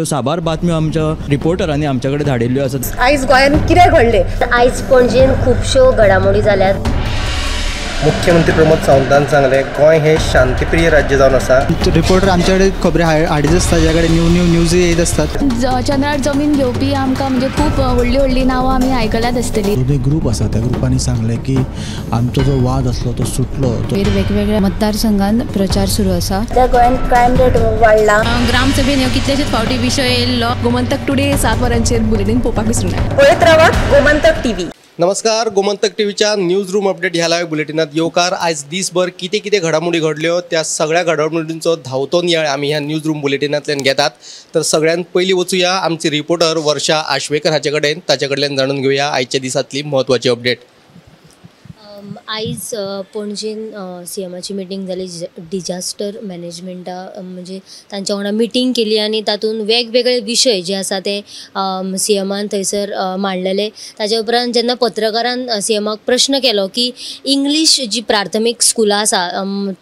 साबार बातम्यो आमच्या रिपोर्टरांनी आमच्या कडेन धाडिल्ल्यो आसात. आयज गोंयांत कितें घडलें, आयज पणजेन खुबश्यो घडामोडी जाल्यात. मुख्यमंत्री प्रमोद सावंतान सांगलें, गोंय हे शांतिप्रिय राज्य जावन आसा. रिपोर्टर आमचे कडेन खबरी हाडीत आसता, ज्या कडेन न्यू न्यू न्यूज येत आसतात. चंद्रार जमीन घेवपी आमकां म्हणजे खूब व्हडली व्हडली नांवां आमी आयकल्यात आसतली. दोनूय ग्रूप आसा, त्या ग्रुपांनी सांगलें की आमचो जो वाद आसलो तो सुटलो. वेगवेगळ्या मतदारसंघान प्रचार सुरू आसा. त्या गोंयांत क्रायम रेट वाडला. ग्रामसभेन ह्यो कितलेशेच फावटी विशय येयल्लो. गोमंतक टुडे 7 वरांचेर बुलेटीन पळोवपाक विसरूं नाका. पळयत रावात गोमंतक टीव्ही. नमस्कार, गोमंतक टीव्हीच्या न्यूज रूम अपडेट ह्या लायव्ह बुलेटिनात येवकार. आयज दीसभर कितें कितें घडामोडी घडल्यो त्या सगळ्या घडामोडींचो धांवतो नियाळ आमी ह्या न्यूज रूम बुलेटिनांतल्यान घेतात. तर सगळ्यांत पयलीं वचुया आमची रिपोर्टर वर्षा आश्वेकर हाचे कडेन, ताचे कडल्यान जाणून घेवया आयच्या दिसांतली म्हत्वाची अपडेट. आयज पणजेन सीएमाची मिटींग जाली. डिजास्टर मॅनेजमेंटा म्हणजे तांच्या वांगडा मिटींग केली आनी तातूंत वेगवेगळे विशय जे आसा ते सीएमान थंयसर मांडलेले. ताच्या उपरांत जेन्ना पत्रकारान सीएमाक प्रश्न केलो की इंग्लीश जी प्राथमीक स्कुलां आसा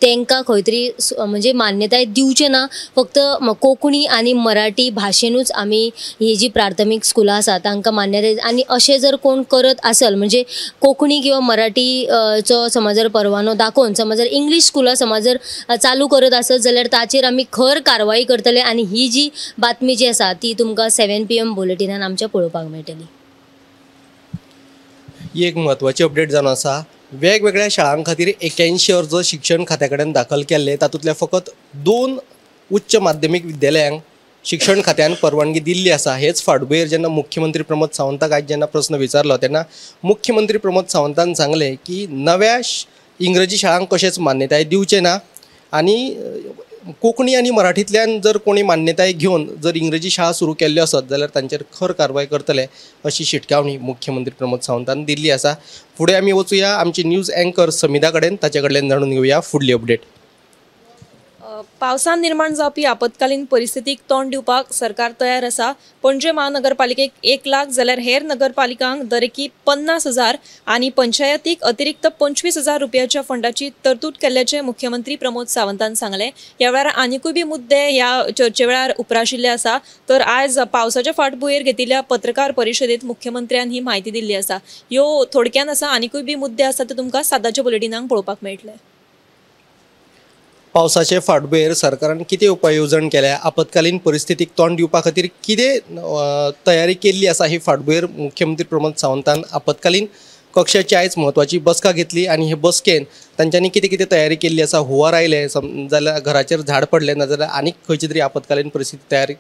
तांकां खंय तरी म्हणजे मान्यताय दिवचें ना, फक्त कोंकणी आनी मराठी भाशेनूच आमी ही जी प्राथमीक स्कुलां आसा तांकां मान्यताय, आनी अशें जर कोण करत आसल म्हणजे कोंकणी किंवा मराठी चो समज जर परवानो दाखोवन समज जर इंग्लीश स्कुलां समज जर चालू करत आसत जाल्यार ताचेर आमी खर कारवाई करतले. आनी ही जी बातमी जी आसा ती तुमकां 7 PM बुलेटिनान आमच्या पळोवपाक मेळटली. ही एक म्हत्वाची अपडेट जावन आसा. वेगवेगळ्या शाळां खातीर 81 अर्ज शिक्षण खात्या कडेन दाखल केल्ले, तातूंतले फकत 2 उच्च माध्यमीक विद्यालयांक शिक्षण खात्यान परवानगी दिल्ली आसा. हेच फाटभुंयेर जेन्ना मुख्यमंत्री प्रमोद सावंताक आयज जेन्ना प्रस्न विचारलो तेन्ना मुख्यमंत्री प्रमोद सावंतान सांगलें की नव्या इंग्रजी शाळांक कशेंच मान्यताय दिवचें ना आनी कोंकणी आनी मराठींतल्यान जर कोणी मान्यताय घेवन जर इंग्रजी शाळा सुरू केल्ल्यो आसत जाल्यार तांचेर खर कारवाय करतले अशी शिटकावणी मुख्यमंत्री प्रमोद सावंतान दिल्ली आसा. फुडें आमी वचुया आमची न्यूज एंकर समिधा कडेन, ताचे कडल्यान जाणून घेवया फुडली अपडेट. पावसान निर्माण जावपी आपत्कालीन परिस्थितीक तोंड दिवपाक सरकार तयार आसा. पणजे महानगरपालिकेक 1 लाख जाल्यार हेर नगरपालिकांक दरेकी 50,000 आनी पंचायतीक अतिरिक्त 25,000 रुपयाच्या फंडाची तरतूद केल्ल्याचें मुख्यमंत्री प्रमोद सावंतान सांगलें. ह्या वेळार आनिकूय बी मुद्दे ह्या चर्चे वेळार उप्राशिल्ले आसा. तर आयज पावसाच्या फाटभुंयेर घेतिल्ल्या पत्रकार परिशदेंत मुख्यमंत्र्यान ही म्हायती दिल्ली आसा. ह्यो थोडक्यान आसा, आनिकूय बी मुद्दे आसा ते तुमकां 7 बुलेटिनांक पळोवपाक मेळटले. पावसाचे फाटभुंयेर सरकारान कितें उपाय येवजण केल्या, आपत्कालीन परिस्थितीक तोंड दिवपा खातीर कितें तयारी केल्ली आसा ही फाटभुंयेर मुख्यमंत्री प्रमोद सावंतान आपत्कालीन कक्षाची आयज म्हत्वाची बसका घेतली आनी हे बसकेन तांच्यांनी कितें कितें तयारी केल्ली आसा, हुंवार आयले जाल्यार घराचेर झाड पडलें ना जाल्यार आनीक खंयची तरी आपत्कालीन परिस्थिती तयार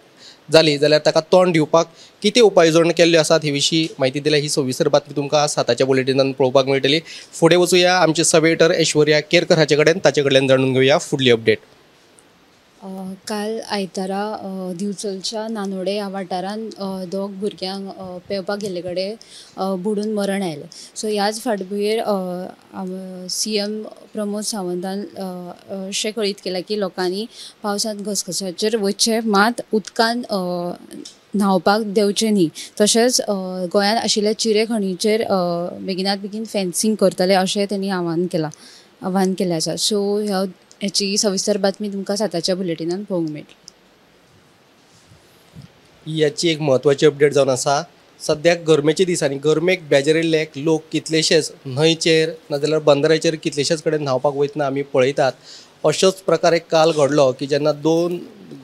जाली जाल्यार ताका तोंड दिवपाक कितें उपाय येवजण केल्ल्यो आसात हे विशीं म्हायती दिल्या. ही सविस्तर बातमी तुमकां 7 बुलेटिनान पळोवपाक मेळटली. फुडें वचुया आमचे सब एडिटर ऐश्वर्या केरकर हाचे कडेन, ताचे कडल्यान जाणून घेवया फुडली अपडेट. काल आयतारा दिवचलच्या नानोडे ह्या वाठारांत 2 भुरग्यांक पेंवपाक गेल्ले कडेन बुडून मरण आयलें. सो ह्याच फाटभुंयेर सीएम प्रमोद सावंतान अशें कळीत केलां की लोकांनी पावसांत घसघश्याचेर वचचें, मात उदकान न्हांवपाक देंवचें न्ही. तशेंच गोंयांत आशिल्ल्या चिरे खणीचेर बेगिनात बेगीन फेन्सींग करतले अशें तेणी आव्हान केलें आसा. सो ह्या हेची सविस्तर बातमी तुमकां 7 बुलेटिनान पळोवंक मेळटली. याची एक म्हत्वाची अपडेट जावन आसा. सद्याक गरमेच्या दिसांनी गरमेक बेजारिल्ले लोक कितलेशेच न्हंयचेर नाजाल्यार बंदराचेर कितलेशेच कडेन न्हांवपाक वयतना आमी पळयतात. अशोच प्रकार एक काल घडलो की जेन्ना 2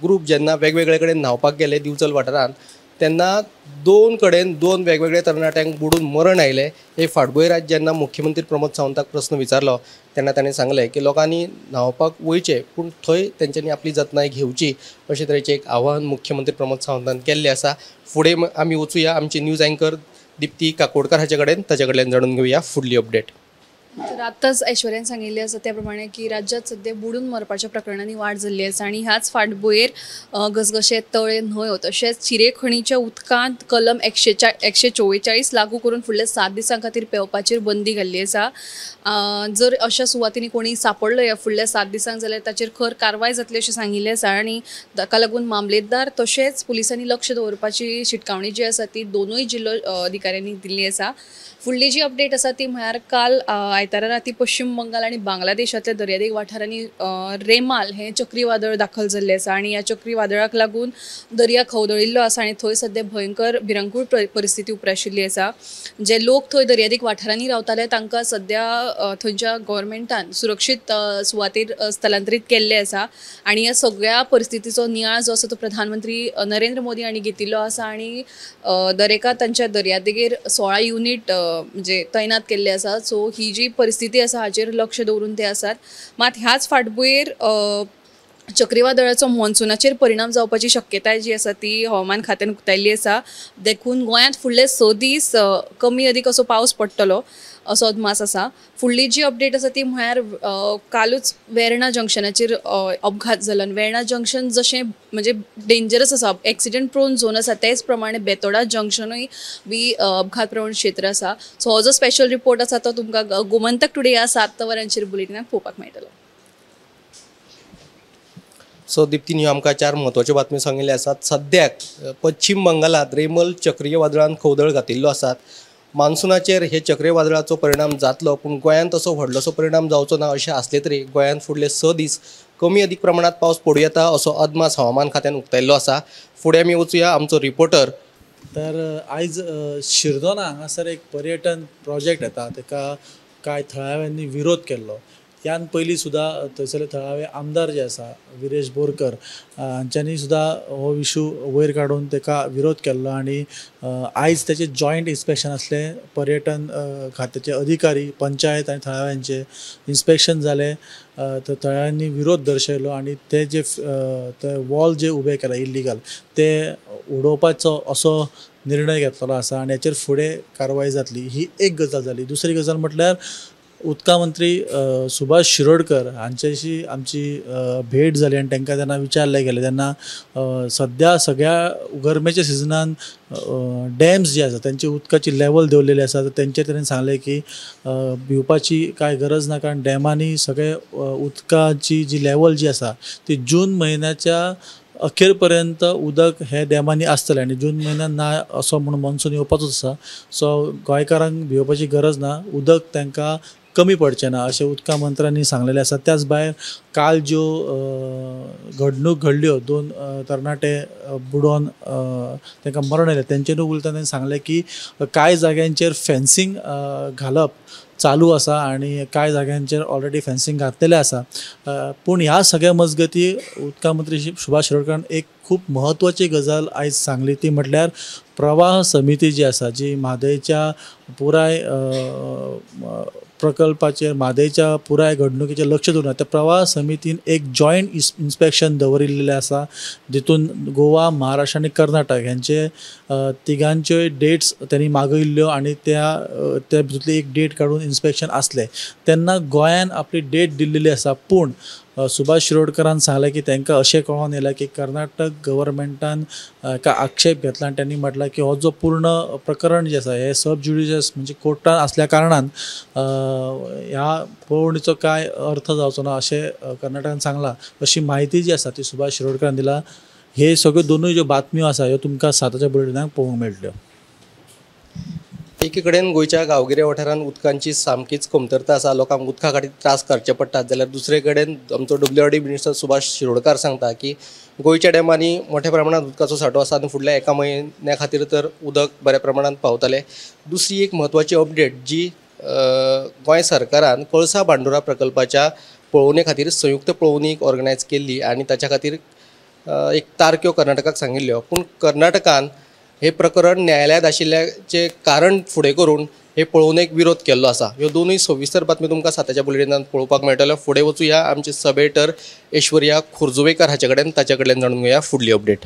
ग्रूप जेन्ना वेगवेगळे कडेन न्हांवपाक गेले दिवचल वाठारांत तेन्ना 2 कडेन 2 वेगवेगळे तरणाट्यांक बुडून मरण आयलें. हे फाटभुंयेर आयज जेन्ना मुख्यमंत्री प्रमोद सावंताक प्रस्न विचारलो तेन्ना ताणें सांगलें की लोकांनी न्हांवपाक वयचें पूण थंय तेंच्यांनी आपली जतनाय घेवची अशे तरेचें एक आव्हान मुख्यमंत्री प्रमोद सावंतान केल्लें आसा. फुडें आमी वचुया आमची न्यूज एंकर दीप्ती काकोडकर हाचे कडेन, ताचे कडल्यान जाणून घेवया फुडली अपडेट. तर आत्ताच ऐश्वर्यान सांगिल्लें आसा त्या प्रमाणे की राज्यात सध्या बुडून मरपाच्या प्रकरणांनी वाड जाल्ली आसा आनी ह्याच फाटभुंयेर घसघशे, तळे, न्हंयो तशेंच चिरेखणीच्या उदकांत कलम 144 लागू करून फुडल्या 7 दिसां खातीर पेंवपाचेर बंदी घाल्ली आसा. जर अशा सुवातींनी कोणी सापडलो ह्या फुडल्या 7 दिसांक जाल्यार ताचेर खर कारवाय जातली अशें सांगिल्लें आसा आनी ताका लागून मामलेदार तशेंच पुलिसांनी लक्ष दवरपाची शिटकावणी जी आसा ती दोनूय जिल्लो अधिकाऱ्यांनी दिल्ली आसा. फुडली जी अपडेट आसा ती म्हळ्यार काल आयतारा राती पश्चिम बंगाल आनी बांगलादेशांतल्या दर्यादेग वाठारांनी रेमाल हें चक्रीवादळ दाखल जाल्लें आसा आनी ह्या चक्रीवादळाक लागून दर्या खवदळिल्लो आसा आनी थंय सद्या भयंकर भिरांकूळ परिस्थिती उप्राशिल्ली आसा. जे लोक थंय दर्यादेग वाठारांनी रावताले तांकां सद्या थंयच्या गव्हर्मेंटान सुरक्षीत सुवातेर स्थलांतरीत केल्लें आसा आनी ह्या सगळ्या परिस्थितीचो नियाळ जो आसा तो प्रधानमंत्री नरेंद्र मोदी हांणी घेतिल्लो आसा आनी दरेका तांच्या दर्यादेगेर 16 युनीट म्हणजे तैनात केल्ले आसा. सो ही जी परिस्थिती आसा हाचेर लक्ष दवरून ते आसात. मात ह्याच फाटभुंयेर चक्रीवादळाचो मॉन्सुनाचेर परिणाम जावपाची शक्यताय जी आसा ती हवामान खात्यान उक्तायल्ली आसा. देखून गोंयांत फुडले 6 दीस कमी अदीक असो पावस पडटलो असो अदमास आसा. फुडली जी अपडेट आसा ती म्हळ्यार कालूच वेर्णा जंक्शनाचेर अपघात जालो आनी वेर्णा जंक्शन जशें म्हणजे डेंजरस आसा, एक्सिडंट प्रोन झोन आसा, तेच प्रमाणे बेतोडा जंक्शनूय बी अपघात प्रवण क्षेत्र आसा. सो हो जो स्पेशल रिपोर्ट आसा तो तुमकां गोमंतक टुडे ह्या 7 वरांचेर बुलेटिनाक पळोवपाक मेळटलो. सो दिप्तीन ह्यो आमकां 4 म्हत्वाच्यो बातम्यो सांगिल्ल्यो आसात. सद्याक पश्चिम बंगालांत रेमल चक्रीवादळान खवदळ घातिल्लो आसात. मान्सुनाचेर हे चक्रीवादळाचो परिणाम जातलो पूण गोंयांत तसो व्हडलोसो परिणाम जावचो ना अशें आसलें तरी गोंयांत फुडले 6 दीस कमी अदीक प्रमाणांत पावस पडूं येता असो अदमास हवामान खात्यान उक्तायल्लो आसा. फुडें आमी वचुया आमचो रिपोर्टर. तर आयज शिरदोना हांगासर एक पर्यटन प्रोजेक्ट येता ताका कांय थळाव्यांनी विरोध केल्लो. त्यान पयलीं सुद्दां थंयसरले थळावे आमदार जे आसा विरेश बोरकर हांच्यांनी सुद्दां हो इशू वयर काडून ताका विरोध केल्लो आनी आयज ताचें जॉयंट इन्स्पेक्शन आसलें. पर्यटन खात्याचे अधिकारी, पंचायत आनी थळाव्यांचें इन्स्पेक्शन जालें. तर थळाव्यांनी विरोध दर्शयलो आनी ते जे ते वॉल जे उबे केला इल्लिगल ते उडोवपाचो असो निर्णय घेतलेलो आसा आनी हाचेर फुडें कारवाय जातली. ही एक गजाल जाली. दुसरी गजाल म्हटल्यार उदका मंत्री सुभाष शिरोडकर हांच्याशी आमची भेट जाली आनी तांकां जेन्ना विचारलें गेलें तेन्ना सद्या सगळ्या गरमेच्या सिजनान डॅम्स जे आसा तांची उदकाची लेवल देंवलेली आसा. तर तेंचेर ताणें सांगलें की भिवपाची कांय गरज ना, कारण डॅमांनी सगळे उदकाची जी लेवल जी आसा ती जून म्हयन्याच्या अखेर पर्यंत उदक हे डॅमांनी आसतलें आनी जून म्हयन्यान ना असो म्हणून मॉन्सून येवपाचोच आसा. सो गोंयकारांक भिवपाची गरज ना, उदक तांकां कमी पडचें ना अशें उदका मंत्र्यांनी सांगलेलें आसा. त्याच भायर काल ज्यो घडणूक घडल्यो, 2 तरणाटे बुडोवन तांकां मरण आयलें, तेंचेरूय उलयतना तांणी सांगलें की कांय जाग्यांचेर फेन्सींग घालप चालू आसा आनी कांय जाग्यांचेर ऑलरेडी फेन्सींग घातलेलें आसा. पूण ह्या सगळ्या मजगती उदका मंत्री सुभाष शिरोडकरान एक खूब म्हत्वाची गजाल आयज सांगली, ती म्हटल्यार प्रवाह समिती जी आसा जी म्हादयच्या पुराय प्रकल्पाचेर, म्हादयच्या पुराय घडणुकेचेर लक्ष दवरून त्या प्रवाह समितीन एक जॉयंट इन्स्पेक्शन दवरिल्लें आसा, जितून गोवा, महाराष्ट्र आनी कर्नाटक ह्यांचे तिगांच्योय डेट्स त्यांनी मागयल्ल्यो आनी त्या त्या भितूंतली एक डेट काडून इन्स्पेक्शन आसलें. तेन्ना गोंयान आपली डेट दिल्लेली आसा, पूण सुभाष शिरोडकरान सांगलें की तांकां अशें कळोन येयलां की कर्नाटक गव्हर्मेंटान एका आक्षेप घेतला आनी त्यांनी म्हटलां की हो जो पूर्ण प्रकरण जें आसा हें सब ज्युडिशियस म्हणजे कोर्टान आसल्या कारणान ह्या पळोवणीचो कांय अर्थ जावचो ना अशें कर्नाटकान सांगलां. अशी म्हायती जी आसा ती सुभाष शिरोडकरान दिला. हे सगळ्यो दोनूय ज्यो बातम्यो आसा ह्यो तुमकां 7च्या बुलेटिनाक पळोवंक मेळटल्यो. एकी कडेन गोंयच्या गांवगिऱ्या वाठारांत उदकांची सामकीच कमतरता आसा, लोकांक उदका खातीर त्रास करचे पडटात, जाल्यार दुसरे कडेन आमचो WRD minister Subhash Shirodkar सांगता की गोंयच्या डॅमांनी मोठ्या प्रमाणांत उदकाचो सांठो आसा आनी फुडल्या एका म्हयन्या खातीर तर उदक बऱ्या प्रमाणांत पावतलें. दुसरी एक म्हत्वाची अपडेट जी गोंय सरकारान कळसा भांडुरा प्रकल्पाच्या पळोवणे खातीर संयुक्त पळोवणी ऑर्गनायज केल्ली आनी ताच्या खातीर एक तारख्यो कर्नाटकाक सांगिल्ल्यो, पूण कर्नाटकान हे प्रकरण न्यायालयांत आशिल्ल्याचें कारण फुडें करून हे पळोवणेक विरोध केल्लो आसा. ह्यो दोनूय सविस्तर बातमी तुमकां 7च्या बुलेटिनांत पळोवपाक मेळटल्यो. फुडें वचुया आमचे सब एडिटर ऐश्वर्या खोर्जुवेकर हाचे कडेन, ताचे कडल्यान जाणून घेवया फुडली अपडेट.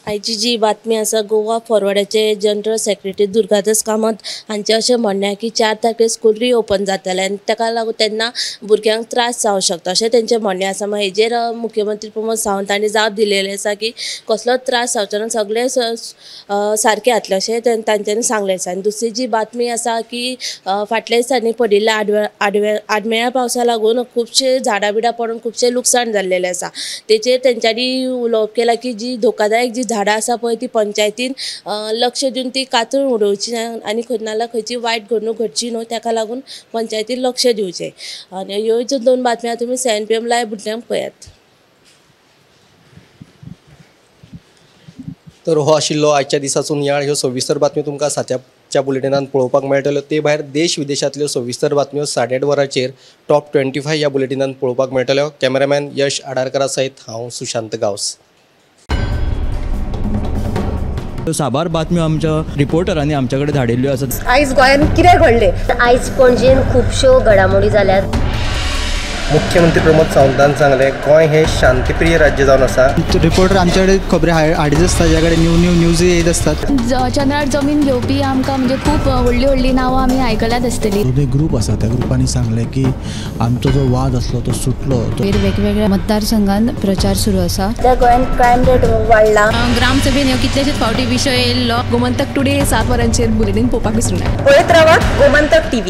आयची जी बातमी आसा, गोवा फॉरवर्डाचे जनरल सेक्रेटरी दुर्गादास कामत हांचें अशें म्हणणें आसा की 4 तारखेर स्कूल रिओपन जातलें आनी ताका लागून तेन्ना भुरग्यांक त्रास जावंक शकता अशें तेंचें म्हणणें आसा. मागीर हेजेर मुख्यमंत्री प्रमोद सावंत हांणी जाप दिलेली आसा की कसलोच त्रास जावचो ना, सगळें सारकें जातलें अशें तांच्यांनी सांगलें आसा. आनी दुसरी जी बातमी आसा की फाटल्या दिसांनी पडिल्ल्या आडमेळ्या पावसा लागून खुबशे झाडां बिडां पडून खुबशें लुकसाण जाल्लेलें आसा. तेचेर तेंच्यांनी उलोवप केलां की जी धोकादायक जी झाडां आसा पळय ती पंचायतीन लक्ष दिवन ती कातरून उडोवची आनी खंय नाल्यार खंयची वायट घडणूक घडची न्हू, ताका लागून पंचायतीन लक्ष दिवचें. आनी ह्यो ज्यो 2 बातम्यो तुमी 7 PM live बुलेटिनाक पळयात. तर हो आशिल्लो आयच्या दिसाचो नियाळ. ह्यो सविस्तर बातम्यो तुमकां 7च्या बुलेटिनान पळोवपाक मेळटल्यो. ते भायर देश विदेशांतल्यो सविस्तर बातम्यो 8:30 वरांचेर टॉप 25 ह्या बुलेटिनान पळोवपाक मेळटल्यो. कॅमेरामॅन यश आडारकरा सयत हांव सुशांत गांवस. साबार बातम्यो आमच्या रिपोर्टरांनी आमच्या कडेन धाडिल्ल्यो आसात. आयज गोंयांत कितें घडलें, आयज पणजेन खुबश्यो घडामोडी जाल्यात. मुख्यमंत्री प्रमोद सावंतान सांगलें, गोंय हे शांतिप्रिय राज्य जावन आसा. रिपोर्टर आमच्या कडेन खबरी हाडीत आसता, ज्या कडेन न्यू न्यू न्यूज येत असतात. चंद्रार जमीन घेवपी आमकां म्हणजे खूब व्हडली व्हडली नांवां आमी आयकल्यात आसतली. दोन ग्रुप आसा त्या ग्रुपांनी सांगलें की आमचो जो वाद आसलो तो सुटलो. वेगवेगळ्या मतदारसंघान प्रचार सुरू आसा. गोंयांत क्रायम रेट वाडला. ग्रामसभेन ह्यो कितलेशेच फावटी विशय येयल्लो. गोमंतक टुडे 7 वरांचेर बुलेटीन पळोवपाक विसरूं नाका. पळयत रावात गोमंतक टीव्ही.